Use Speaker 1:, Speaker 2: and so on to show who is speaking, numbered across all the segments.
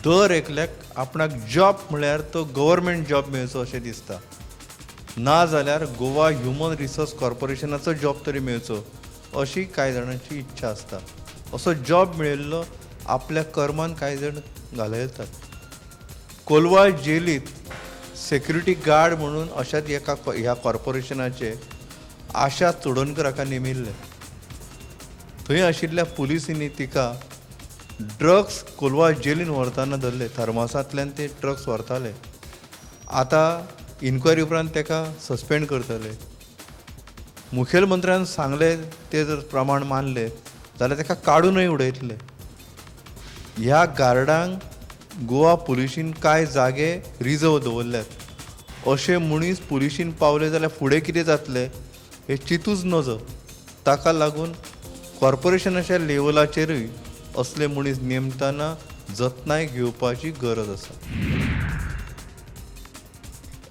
Speaker 1: दर एकल्याक आपणाक जॉब म्हळ्यार तो गव्हर्मेंट जॉब मेळचो अशें दिसता, ना जाल्यार गोवा ह्युमन रिसोर्स कॉर्पोरेशनाचो जॉब तरी मेळचो अशी कांय जाणांची इच्छा आसता. असो जॉब मेळिल्लो आपल्या कर्मान कांय जाण घालयतात. कोलवाळ जेलींत सेक्युरिटी गार्ड म्हणून अशाच एका ह्या कॉर्पोरेशनाचे आशा चोडणकर हाका नेमिल्लें. थंय आशिल्ल्या पुलिसांनी तिका ड्रग्स कोलवाळ जेलीन व्हरतना धरले. थर्मासांतल्यान ते ड्रग्स व्हरताले. आतां इन्क्वायरी उपरांत ताका सस्पेंड करतले. मुखेलमंत्र्यान सांगलें ते जर प्रमाण मानले जाल्यार ताका काडूनय उडयतले. ह्या गार्डांक गोवा पुलिशीन कांय जागे रिजर्व दवरल्यात. अशे मनीस पुलिशीन पावले जाल्यार फुडें कितें जातलें हें चिंतूच नजो. ताका लागून कॉर्पोरेशनाच्या लेवलाचेरूय असले मनीस नेमतना जतनाय घेवपाची गरज आसा.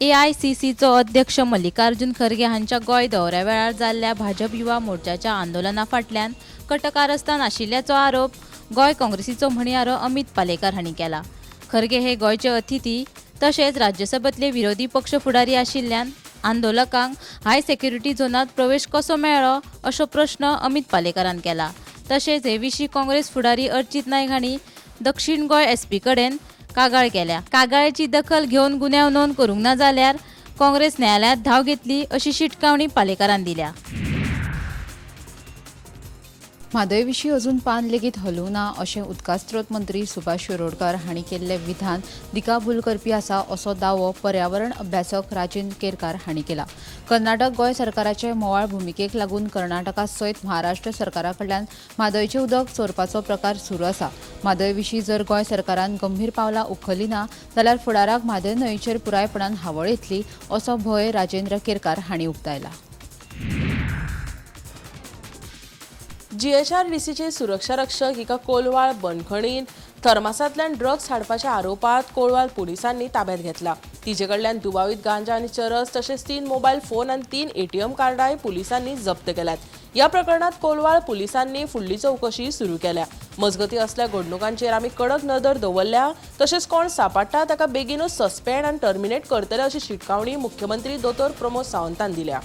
Speaker 2: एआयसीसीचो अध्यक्ष मल्लिकार्जुन खरगे हांच्या गोंय दौऱ्या वेळार जाल्ल्या भाजप युवा मोर्चाच्या आंदोलना फाटल्यान कटकारस्थान आशिल्ल्याचो आरोप गोंय काँग्रेसीचो म्हणयारो अमित पालेकार हांणी केला. खरगे हे गोंयचे अतिथी तशेंच राज्यसभेंतले विरोधी पक्ष फुडारी आशिल्ल्यान आंदोलकांक हाय सेक्युरिटी झोनांत प्रवेश कसो मेळ्ळो असो प्रश्न अमित पालेकारान केला. तशेंच हे विशीं काँग्रेस फुडारी अर्चित नायक हांणी दक्षिण गोंय एसपी कडेन कागाळ केल्या. कागाळेची दखल घेवन गुन्यांव नोंद करूंक ना जाल्यार काँग्रेस न्यायालयांत धांव घेतली अशी शिटकावणी पालेकारान दिल्या.
Speaker 3: म्हादय विशीं अजून पान लेगीत हलूंक ना अशें उदका स्रोत मंत्री सुभाष शिरोडकर हांणी केल्लें विधान दिकाभूल करपी आसा असो दावो पर्यावरण अभ्यासक राजेंद्र केरकार हांणी केला. कर्नाटक गोंय सरकाराचे मोवाळ भुमिकेक लागून कर्नाटका सयत महाराष्ट्र सरकारा कडल्यान म्हादयचें उदक चोरपाचो प्रकार सुरू आसा. म्हादय विशीं जर गोंय सरकारान गंभीर पावलां उखल्लीं ना जाल्यार फुडाराक म्हादय न्हंयचेर पुरायपणान हावळ येतली असो भंय राजेंद्र केरकार हांणी उक्तायला.
Speaker 4: जीएचआरडीसीचे सुरक्षा रक्षक हिका कोलवाळ बंदखणीन थर्मासांतल्यान ड्रग्स हाडपाच्या आरोपात कोलवाळ पुलिसांनी ताब्यात घेतला. तिचे कडल्यान दुबावीत गांजा आनी चरस तशेंच 3 मोबायल फोन आनी 3 एटीएम कार्डाय पुलिसांनी जप्त केल्यात. ह्या प्रकरणात कोलवाळ पुलिसांनी फुडली चवकशी सुरू केल्या. मजगती असल्या घडणुकांचेर आमी कडक नदर दवरल्या तशेंच कोण सापडटा ताका बेगीनूच सस्पेंड आनी टर्मिनेट करतले अशी शिटकावणी मुख्यमंत्री दोतोर प्रमोद सावंतान दिल्या.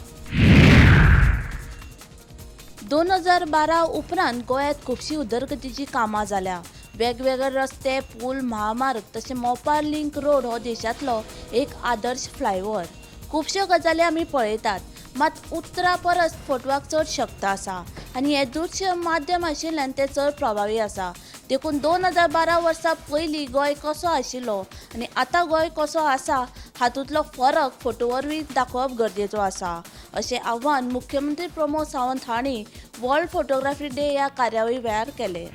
Speaker 5: 2012 उपरांत गोंयांत खुबशीं उदरगतीचीं कामां जाल्या. वेगवेगळे रस्ते, पूल, महामार्ग तशें मोपा लिंक रोड हो देशांतलो एक आदर्श फ्लायओवर. खुबश्यो गजाली आमी पळयतात, मात उतरां परस फोटवाक चड शक्त आसा आनी हें दृश्य माध्यम आशिल्ल्यान तें चड प्रभावी आसा. देखून 2012 वर्सा पयलीं गोंय कसो आशिल्लो आनी आतां गोंय कसो आसा हातूंतलो फरक फोटो वरवीं दाखोवप गरजेचो आसा अशें आव्हान मुख्यमंत्री प्रमोद सावंत हांणी वर्ल्ड फोटोग्राफी डे ह्या कार्यावळी वेळार केलें.